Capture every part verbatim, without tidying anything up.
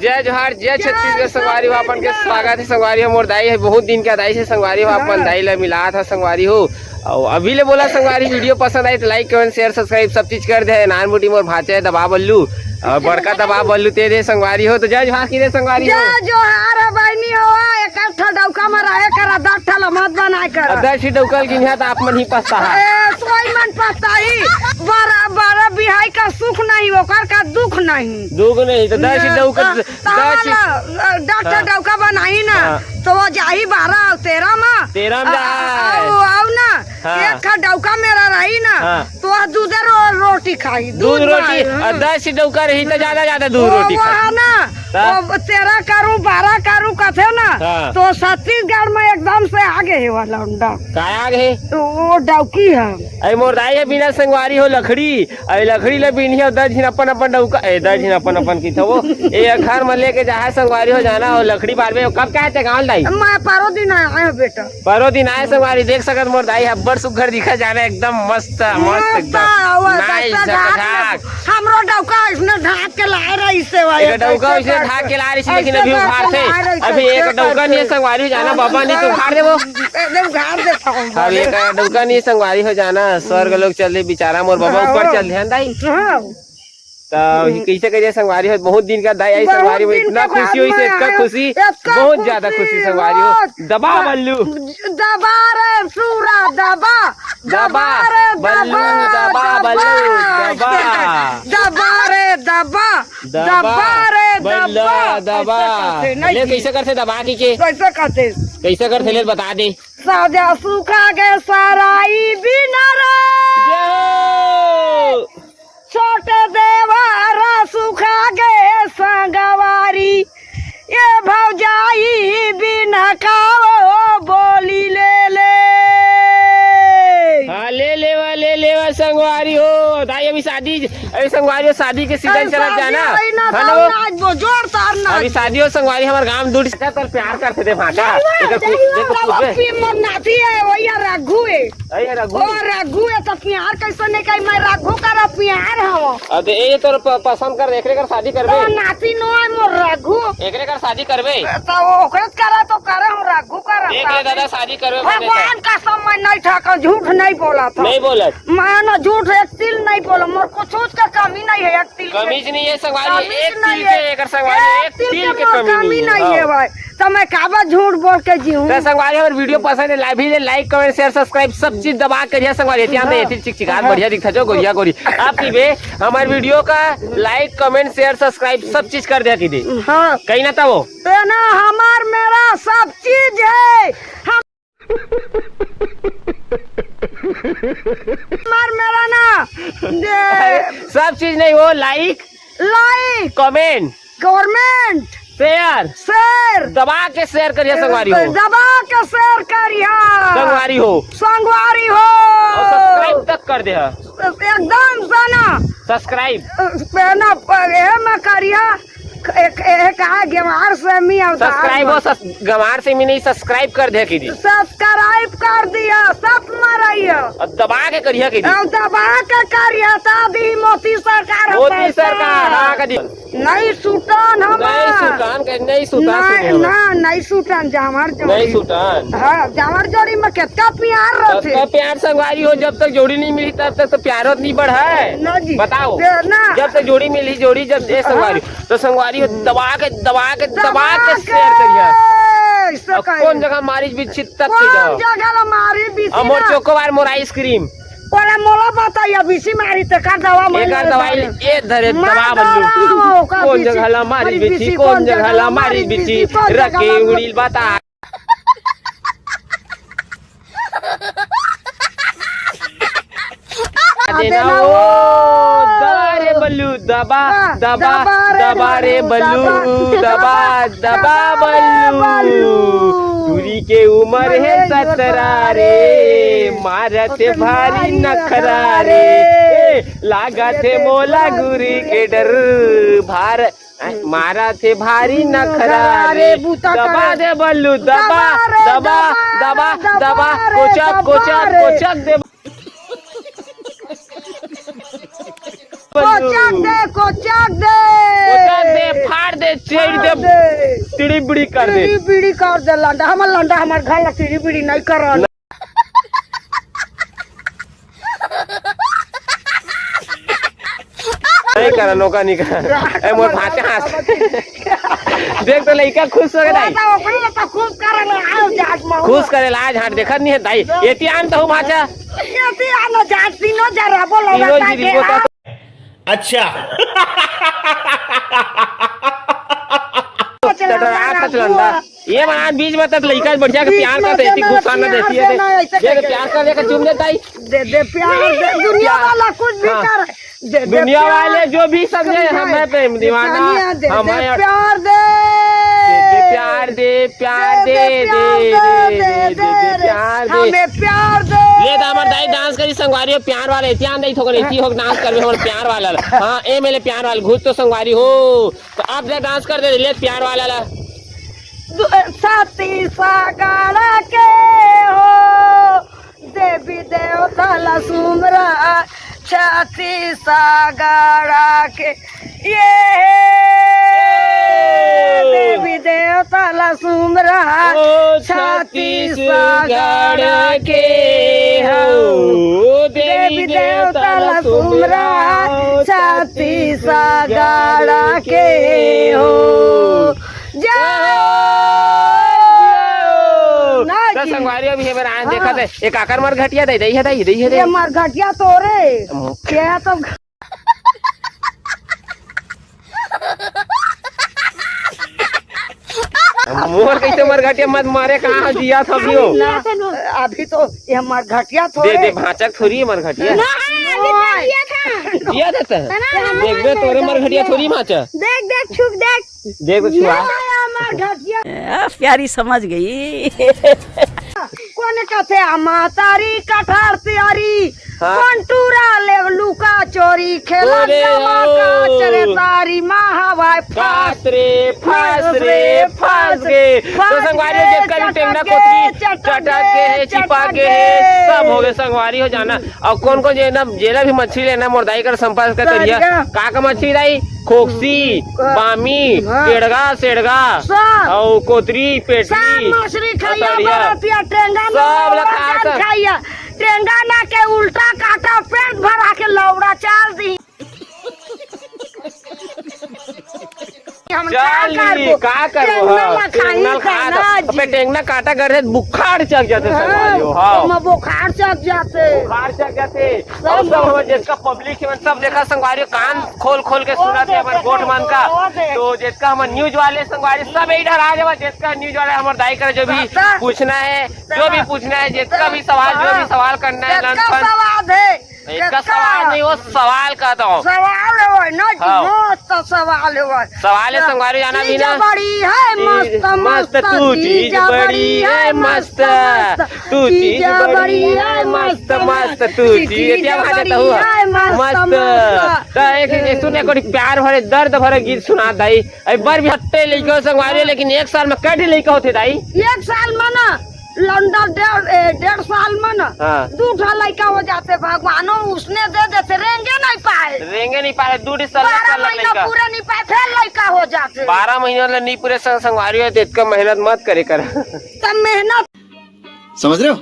जय जोहार, जय छत्तीसगढ़ संगवारी हो, अपन के स्वागत हे संगवारी हो। मोर दाई हे, बहुत दिन के दाई से संगवारी हो, अपन दाई ला मिलात हे संगवारी हो। अउ अभी ले बोला संगवारी, video पसंद आए तो like, comment, share, subscribe सब चीज कर दे। नान मुटी मोर भांचे हे दबा बल्लू, अउ बड़का दबा बल्लू ते दे संगवारी हो। तो जय जोहार की दे संगवारी हो। जय जोहार हे बहिनी हो, एक ठा डौका में रहे करा, दस ठा ला मत बनाए करा। अब दस ही डौका ल गिनिहा तो आप मन ही पछताहा। ए, सोई मन पछताही, बड़ा, बड़ा बिहाई का सुख नहीं, ओकर का दुख नहीं। दुख नहीं, तो दस ही डौका, त-, त दस ही वाला, अ, डॉक्टर हाँ। डौका बनाई ना, हाँ। तो वो जाही बारह अउ तेरह में। तेरह में अ, अ, जाए। अउ, अउ ना, हाँ। एक ठा डौका मेरा रही ना, हाँ। तो वह दूधे रो-, रोटी खाई, दूध दूध रोटी, खाई, हाँ। अउ दस ही डौका रही तो ज्यादा, ज्यादा दूध वो, रोटी वो खाई। है ना, तब? वो तेरह करूँ, बारह करूँ कथे ना, हाँ। तो छत्तीसगढ़ में एकदम से आगे हे वाला लौंडा। का आगे हे? तो वो डौकी है। अरे मोर दाई हे बिना संगवारी हो लकड़ी, अरे लकड़ी ले बिनिया, दस झिन अपन अपन डौका, ए, दस झिन अपन अपन की थवो। ए, घर में लेके जाहे संगवारी हो जाना, अउ लकड़ी बारबे, कब का हे ते गाँव दाई? मैं परो दिन आया हूँ बेटा। परो दिन आए संगवारी, देख सकत मोर दाई अब्बड़ सुग्घर दिखा जाना, एकदम मस्त, मस्त मस्त एकदम। आवा, nice, कैसे ढाक झकझाक। हमरो डौका इसने ढाक के लाए रही से भाई, एक डौका कैसे इसने ढाक ढाक के लाए रही, लेकिन ऐसे अभी ढाक के उखाड़थे। लाए रही, अभी एक कैसे डौका नहीं है करके? संगवारी जाना, बाबा नहीं तो उखाड़ देबो। एकदम उखाड़ देता हूँ, अब एक डौका नहीं है संगवारी हो जाना, स्वर्ग लोग चल दे बेचारा मोर बाबा हाँ। ऊपर चल ध्यान दाई। हाँ। तो ये कैसे करिए संगवारी हो, बहुत दिन का दाई आई बहुत संगवारी हो, दिन इतना के बाद खुशी हुई से, में इतना आए, खुशी, इतना बहुत ज्यादा खुशी खुशी संगवारी हो। बहुत दबा बल्लू। दबा रे सूरा, दबा, दबा दबा रे बल्लू, दबा, दबा बल्लू, दबा। दबा। दबा रे दबा, दबा दबा रे बल्लू, दबा। दबा। ऐसे करथे, नहीं ले जी। कैसे करथे दबा की के? कैसे करथे? कैसे करथे ले बता दे। साजा सुखा के सराई बिना रे। जय हो। छोटे देवारा सुखा गे संगवारी, ये भौजाई बिन खाओ बोली ले ले। हाँ, ले लेवा, ले लेवा संगवारी हो। दाई अभी शादी, अरे संगवारी हो, शादी के सीजन अरे चलत जाना। शादी होई ना, है ना तब वो? नाचबो, जोरदार नाच। अभी शादी हो संगवारी, हमर गांव दूर से तोर प्यार करथे दे भांटा। नहीं, एकर नहीं, कु-, नहीं, एकर नहीं, कुछ पी मन नाती है, वही है रघु है। अरे रघु। ओ रघु है तो प्यार कैसे नहीं कही, मैं रघु करा प्यार हूँ। अबे ए तोर प-, पसंद कर, एकरे कर शादी करबे। तो नाती नो है मोर रघु। एकरे कर शादी करबे। तो ओकरे करा तो करे हम रघु करा देख ले शादी। दादा, शादी करबे मैंने भगवान कसम मैं नहीं ठाका, झूठ नहीं बोला था। नहीं बोलत। मैं ना झूठ एक तिल नहीं बोला, मोर कुछ उसका कमी नहीं है, एक तिल के कमीज नहीं है संगवारी, कमीज एक नहीं तिल है। के, एकर संगवारी, एक एक तिल तिल के के मोर कमी कमी नहीं है। नहीं है हाँ। भाई, तो मैं काबर झूठ बोल के जीऊँ? तो संगवारी, हमर video पसंद है, ला-, भी ले, like, comment, share, subscribe, सब चीज दबा के करिया संगवारी। ध्यान दे, हाँ। एथी चिकचिकात हाँ। बढ़िया दिखता जो, गोरिया गोरी। आप की बे, हमर video का like, comment, share, subscribe, सब चीज कर दिया की दे। हाँ। कहीं ना था वो। तो ना, हमार मेरा सब चीज है। हम हमार मेरा ना, दे- सब चीज नहीं हो, like, like, comment, comment, share, share, दबा के share करिया संगवारी हो। दबा के share करिया। संगवारी हो। संगवारी हो। और subscribe तक कर दे। एकदम से ना। Subscribe। पे ना, प-, ए में करिया। एक, एक आ गंवार से मी अवतार subscribe में। हो, सस-, गंवार से मी नहीं, subscribe कर दे की दी। Subscribe कर दिया, सब मरैया। अब दबा के करिया की दी। अब दबा के करिया, ता दी मोदी सरकार मोदी पैसा। सरकार, हाँ, कर दी। नहीं सुटान हम। नहीं सुटान के, नहीं सुटान ना, सुने हम। ना, नहीं सुटान, जांवर जोड़ी। नहीं सुटान। हाँ, जांवर जोड़ी में कितना प्यार रहते। सबका प्यार संगवारी हो, जब तक जोड़ी नहीं मिली, तब तक तो प्यारो नहीं बढ़ा है। ना जी। बताओ। दे-, ना। जब तक जोड़ी मिली, जोड़ी जब दे संगवारी। हाँ। तो संगवारी हो, दबा के, दबा के, दबा दबा के के। share करिया। ऐसा अब कहे। कौन जगह मारी बिच्छी तक कौन के जाओ। जगह ला मारी बिच्छी अब मोर ना। चोकोबार, मोर ice cream। ओला मोला बताइए, बिच्छी मारी ते का दवा मैं एकर दवाई ले, ए धरे मैं दवा बल्लू। दवा, ओकर कौन बिच्छी, जगह ला मारी अरे बिच्छी, बिच्छी, कौन कौन जगह जगह ला ला मारी मारी बिच्छी, बिच्छी, कौन जगह रख के ला उड़ील बता। देना देना ओ, ओ। दबा रे बल्लू, दबा, हाँ, दबा, दबा रे दबा रे बल्लू, बल्लू, दबा, दबा, दबा दबा रे बल्लू। बल्लू। टूरी के उमर हे अरे सतरा रे, रे। मारत हे भारी भारी नखरा नखरा रे। रे। ए, लागत हे मोला गुरी के डर, भार, ए, मारत हे भारी नखरा नखरा रे। रे, बूता दबा करे। दे बल्लू, दबा, दबा रे, दबा, दबा, दबा, दबा, दबा, रे, कोचक, दबा कोचक, रे। कोचक दे। कोचक दे, कोचक दे। कोचक दे, फाड़ दे, चीर दे, फाड़ दे। तिड़ी बिड़ी कर दे। तिड़ी बिड़ी कर दे, लंडा, हमर लंडा, हमर घर ला तिड़ी बिड़ी नहीं करन। नहीं करन, ओका नहीं करन। ए, मोर भांचा हंस। देख तो लइका खुश हो गे दाई। तो ओकरे ला तो खुश करे ला, आओ जाट में। खुश करे ला, आज हाट देखत नहीं है दाई। एती आन तो हूँ भांचा। एती आन जाट, तीनों जरा बोलो तीनों ना जी ताके रिबो तो। अच्छा। टटरा खचलंदा। ये मन आज बीच में तक लइका बढ़िया के प्यार करते, एती गुस्सा न देती है, दे दे प्यार कर दे, चुम देता ही। दे दे प्यार दे, दुनिया वाला कुछ भी हाँ। कर, दे दे दुनिया प्यार। वाले जो भी समझे, समझे। हमें प्रेम दीवाना, दुनिया दे दे हमें प्यार दे। दे दे प्यार दे, प्यार दे दे, दे दे, दे दे, दे दे प्यार दे। हमें प्यार दे। ले दा हमर दाई डांस करी संगवारी हो, प्यार वाला एती आन दाई थोकन एती होक डांस करबे हमर प्यार वाला ला। हाँ, ए मेले प्यार वाला घुस तो संगवारी हो। तो आप जा डांस कर दे ले प्यार वाला ला। दु-, छत्तीसगढ़ के हो, देवी देवता ला सुमरा, छत्तीसगढ़ के ये देवी देवता ला सुमरा, ओ छत्तीसगढ़ के हो। देवी देवता ला सुमरा, छत्तीसगढ़ के हो। जय हो। ना तो जी। संगवारी अभी हे बेरा आन देखत हाँ। है, एक आकर मरघटिया दे दे, है दे, दे, है दे। ये मरघटिया तोरे। मु- क्या तो मोर कैसे मरघटिया मत मारे, कहाँ जिया था अभी हो? ना, अभी तो ये मरघटिया दे थोड़े। दे, भांचक थोड़ी है मरघटिया। ना, अभी तो जिया था। जिया था तो। ना, ना, देख बे, ना, तोरे ना, मरघटिया ना। थोड़ी भांचा। देख, देख, छुप, देख। देख तो छुआ। ना, मरघटिया। ए, प्यारी समझ गई। कोन कथे आ मातारी कठार तियारी, हाँ। कोन टूरा ले लुका चोरी, खेला अरे जावा ओ। का चरे तारी माँ हवाई फास। फास रे, फास रे, फास रे। तो संगवारी हो, जितना भी टेंगना कोतरी चटक के है, चिपा के है, सब हो गए संगवारी हो जाना। और कौन कौन जेना, जेना भी मछली लेना, मोर दाई कर संपर्क कर करिया। का का मछली दाई? खोकसी, हाँ। बामी, हाँ। टेड़गा, सेड़गा, सब। और कोतरी, पेटी, सब मछली खाइया असरिया। बरतिया, टेंगा सब ना ला खा जान सब। खाइया। टेंगा ना के उल्टा काटा, पेट भरा के लौड़ा चाल दी। हम का चाल ली, करबो? का करबो? टेंगना हाँ, ला खाई टेंगना ला खा खाना तो। जी। अबे टेंगना काटा कर रहे, बुखार चढ़ जाते हाँ, संगवारी हो, हाँ। ओमा बुखार चढ़ जाते। बुखार चढ़ जाते। सब और सब लोग। हमारे जिसका पब्लिक है, सब देखा संगवारी हो, कान खोल खोल के और सुना थे हमारे देखे गोठ थे, मन का। और देखे। तो जिसका हमारे न्यूज वाले संगवारी सब इधर आ जावा, जिसका न्यूज वाला हमारे दाई करे जो भी दादा। पूछना है, जो भी दादा। पूछना है, जिसका भी सवाल, जो भी हाँ। सवाल करना है, जिसका लंदन सवाल है। इनका जिसका सवाल नहीं, वो सवाल कहता हूँ। सवाल है वो, ना जी, हाँ। मस्त सवाल है वो। सवाल है, संगवारी जाना भी चीज ना। बड़ी है, चीज मस्त, मस्त, मस्त, तू चीज चीज बड़ी बड़ी है, है, मस्त, मस्त, मस्त। तू चीज चीज बड़ी बड़ी है, है, मस्त, मस्त, मस्त, तू चीज चीज क्या बात है, बड़ी तू? है, मस्त, मस्त। मस्त। तो एक, एक सुन, एक प्यार भरे, दर्द भरे गीत सुना दाई। एक बार भी हट्टे लइका हो संगवारी, लेकिन एक साल में कई ठे लइका होथे दाई? एक साल में ना, लंदन डेढ़, ए, डेढ़ साल में ना, हाँ। दू ठा लइका हो जाथे, भगवानो उसने दे देथे, रेंगे नहीं पाए। रेंगे नहीं पाए, दू ठे साल में बारह साल महीना लइका। पूरे नहीं पाए, फिर लइका हो जाथे। बारह महीना ले नहीं पूरे संग-, संगवारी हो, तो इतना मेहनत मत करे कर। तब मेहनत। समझ रहे हो?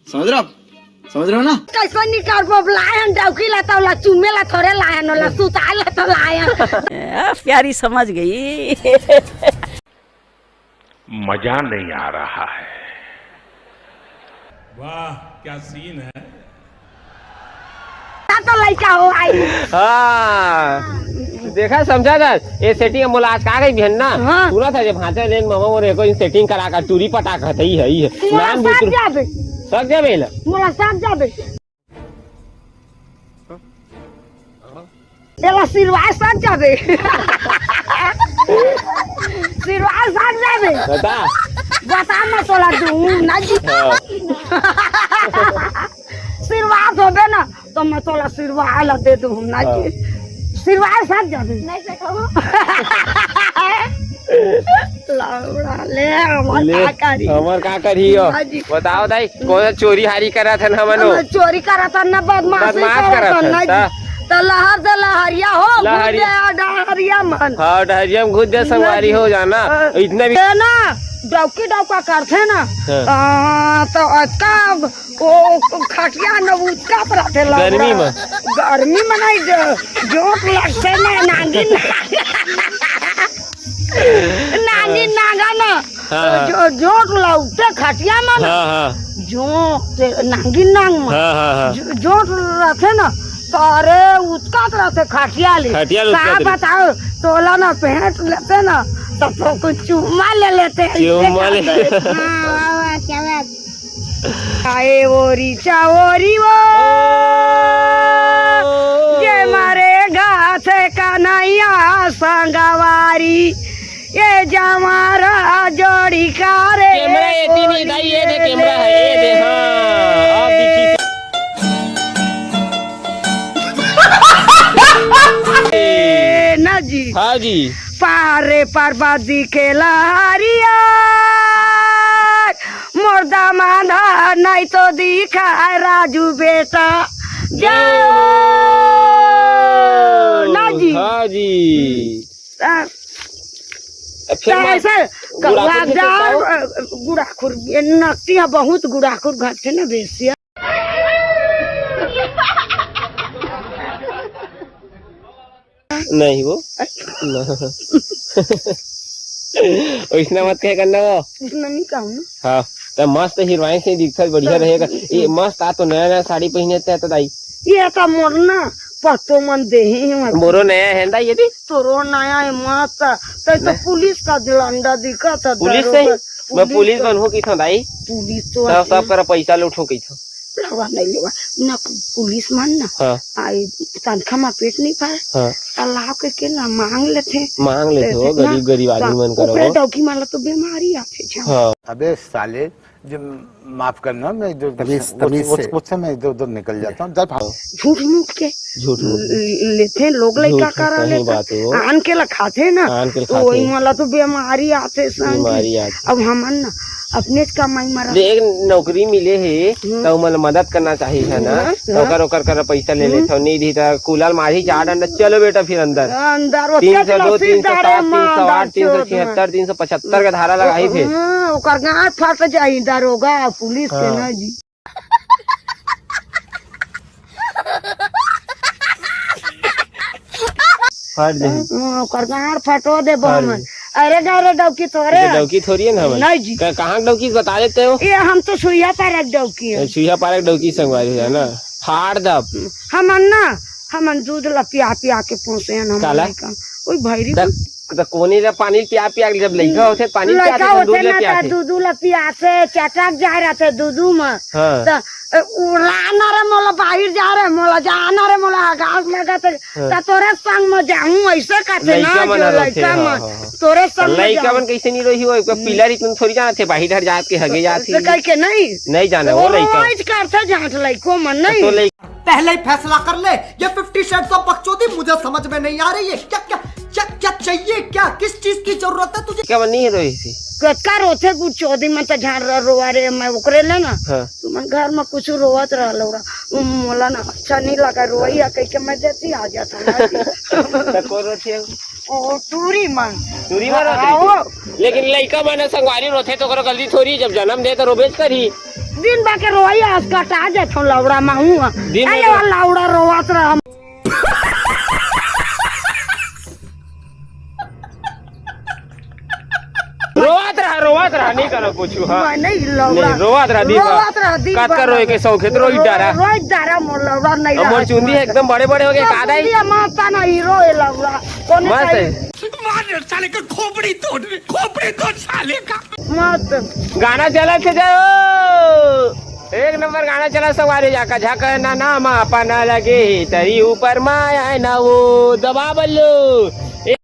समझ रहे हो आप? समझ रहे हो ना? कैसे निकाल वो लाए हैं डौकी ला, तो ला चुम्मे ला थोड़े लाए हैं, ला सुताए ला तो लाए हैं। ए, प्यारी समझ गई। मजा नहीं आ रहा है। वाह, क्या सीन है। ना तो लइका हो आई। हाँ। देखा, समझा था? ये सेटिंग मोला आज का गई बहन ना? हाँ। सुना था, जब भांचा लेन मामा मोरे को इन सेटिंग करा का टूरी पटा का, तई है, ये है। मोला नाम भी साथ टूरी जाबे। साथ जाबे ला? मोला साथ जाबे। एला सिरवाए साथ जाबे। सिरवाए साथ जाबे। बता। बता ना तोला दूँ ना जी। हाँ। सिरवाए होबे ना, तो मैं तोला सिरवाए ला दे दूँ ना जी। हाँ। सिरवाए साथ जाबे। नहीं से कहूँ। लौड़ा ले, हमर ले, का करी? हमर का करी हो? हाँ जी। बताओ दाई, कौन चोरी हारी करा था ना मनो? हमर चोरी करा था ना, बदमाशी बदमाश करा करा था था, ना जी। ता? त लहर दे लहरिया हो, घुस लहरिया। दे डहरिया मन। हाँ, डहरिया में घुस दे संगवारी हो जाना। हाँ। इतना भी ते ना, डौकी डौका करथे ना। हाँ। आ, तो अतका ओ, ओ खटिया न उचकत रथे लौड़ा। गर्मी में। गर्मी में नहीं, जो-, जोंक लगथे ना, नागिन। नागिन नागा ना। हाँ, हाँ। जो, जोंक लौटे खटिया में ना। हाँ, हाँ। जोंक से नागिन नाग में। हाँ, हाँ, हाँ। जो-, जोंक रथे ना, तो अरे उचकत रथे खटिया ले। खटिया ले का उचकत रथे। बताओ, तोला ना भेंट लेते ना, तो, तो कुछ चुम्मा ले लेते हैं, चुम्मा ले। हाँ, वाह, वाह, क्या बात। आए ओरी चाओरी वो, ओ। जे मारे गाथे कन्हैया संगवारी, ये जमारा जोड़ी का रे। कैमरा ये तीन ही दाई, ये दे कैमरा है, ये दे, हाँ, आप दिखी। ए, ना जी। हाँ जी। पारे पर्वत दिखे लहरिया, मोर दामाद नहीं तो दिखा राजू बेटा। जाओ। ना जी। हाँ जी। आ, अब फिर तो मैं ऐसे गुड़ाखुर कौआ के जाओ, चलता हूँ। अ, गुड़ाखुर, ये नकटिया बहुत गुड़ाखुर घर से ना बेसिया। नहीं वो। ना। वैसना मत कहे करना वो। वैसना नहीं कहूँ ना। हाँ, त मस्त हीरोइन से दिखत बढ़िया रहेगा। ये मस्त आ तो नया नया साड़ी पहने ते तो दाई। ये तो मोर ना पतो मन देहे हैं मत। मोरो नया है दाई ये दी। तोरो नया है मस्त। तो, तो नहीं। पुलिस का झंडा दिखा था पुलिस दरोगा। से ही? मैं पुलिस पुलिस का। बनहूँ की था दाई। पुलिस तो तो आते सब हैं। करा पैसा लूटहूँ की था। लेवा नहीं लेवा ना पु-, पुलिस मन ना। हाँ। आई तनखा मा पेट नहीं भरे। हाँ। त लाव के, के ना मांग लेथे। मांग लेथे, लेथे हो, ना। गरीब, गरीब आदमी त मन करा ओकरे हो। डौकी मन ला तो बीमारी आथे छा। हाँ। अबे साले, जो माफ करना, मैं इधर उधर तमीज, से, वो, तमीज वो, से। उससे मैं इधर उधर निकल जाता हूँ। जा भाग। झूठ मूठ के। झूठ मूठ के। ल-, लेथे लोग लइका झूठ, करा सही लेथे। बात है वो। आन के ला खाथे ना। आन के ला तो खाथे। वही मन ला तो बीमारी आथे संग। बीमारी आथे। अब हमन ना अपनेच कमाई म रह- देख, नौकरी मिले हे, हम्म। त ओमन ल मदद करना चाहिए, है ना? हम्म, त ओकर, ओकर करा पैसा ले हम्म। लेथव, नहीं दी त कुलल मारही चार डंडा, चलो बेटा फिर अंदर। अंदर, तीन सौ दो, तीन सौ सात, तीन सौ आठ, तीन सौ छिहत्तर, तीन सौ पचहत्तर के धारा लगाही फिर। हम्म, ओकर गांठ फट जाही, दरोगा, पुलिस के हाँ। ना जी। फाड़ दे। हाँ, ओकर गांड फटो देबो फाड़ हम। दे। अरे गा रे डौकी तोरे। ये तो डौकी थोड़ी है ना हमन। नहीं जी। क-, कहाँ के डौकी बता देते हो? ये हम तो सुइया पारक डौकी है। सुइया पारक डौकी संगवारी है ना। फाड़ दब। हमन ना, हमन दूध ला पिया पिया के पोसे हन हमन काला? लइका। ओए भैरी त, त कोनी ला पानी पिया पिया के जब लइका होथे, पानी पिया लइका के दूध होथे ला ना पिया त के। दूध ला पिया से चटक जाए रहथे दूध में। हाँ। त ए, उड़ाना रे मोला, बाहिर जा रे मोला, जाना रे मोला, घास लगत हे, हाँ। त तोरे संग म जाहूं, ऐसे कथे ना लइका मन जो हर होथे, लइका हाँ, मन, हाँ, हाँ। तोरे संग म लइका जाहूं। मन कैसे नहीं रही हो, एक हम्म। पिलर इतन थोड़ी जानत हे, बाहिर हर जात के हगे जात तो हे। कह के नहीं? नहीं जाने तो वो वो लइका। रोज करथे जांच लइको मन तो नहीं। लइका पहले ही फैसला कर ले, ये फिफ्टी शेड्स ऑफ बकचोदी मुझे समझ में नहीं आ रही है। क्या, क्या, क्या, क्या चाहिए, क्या, किस चीज की जरूरत है तुझे? क्या मन नहीं रही थी? कतका रोथे गुरचोदी मन त झाड़ र-, रोवा रे, मैं ओकरे ले ना। हाँ। तुमन घर में कुछ रोवत रह लौड़ा। मोला ना अच्छा नहीं लगा, रोइया कह के मैं देती आ जाता ना। त को रोथे? ओ, टूरी मन। टूरी मन रोथे? हाँ, वो। लेकिन लइका मन संगवारी रोथे तो ओकरो गलती थोड़ी, जब जन्म दे तो रोबेच करही। दिन बा के रोइया अस कटा जाथो लौड़ा माहू। दिन अरे बा वो लौड़ा रोवत रह। रोवत रहा, रोवत रहा, नहीं करो कुछ, हाँ। मैं नहीं लौड़ा। नहीं, रोवत रहा, दीपा। रोवत रहा, दीपा। कात कर रोए के शौक है, तो रोई डारा। रोई डारा मोर लौड़ा नहीं अब मोर रहा। चुंदी है एकदम बड़े बड़े हो गए, तो कादा है? चुंदी मारता ना हीरो है लौड़ा। कौन मस्त है। मार साले का खोपड़ी तोड़, खोपड़ी तोड़ साले का। मस्त। गाना चला के जाओ। एक नंबर गाना चला सवारी जाका झाका ना ना मा पाना लगे तरी ऊपर मा आए ना वो दबा बल्लो।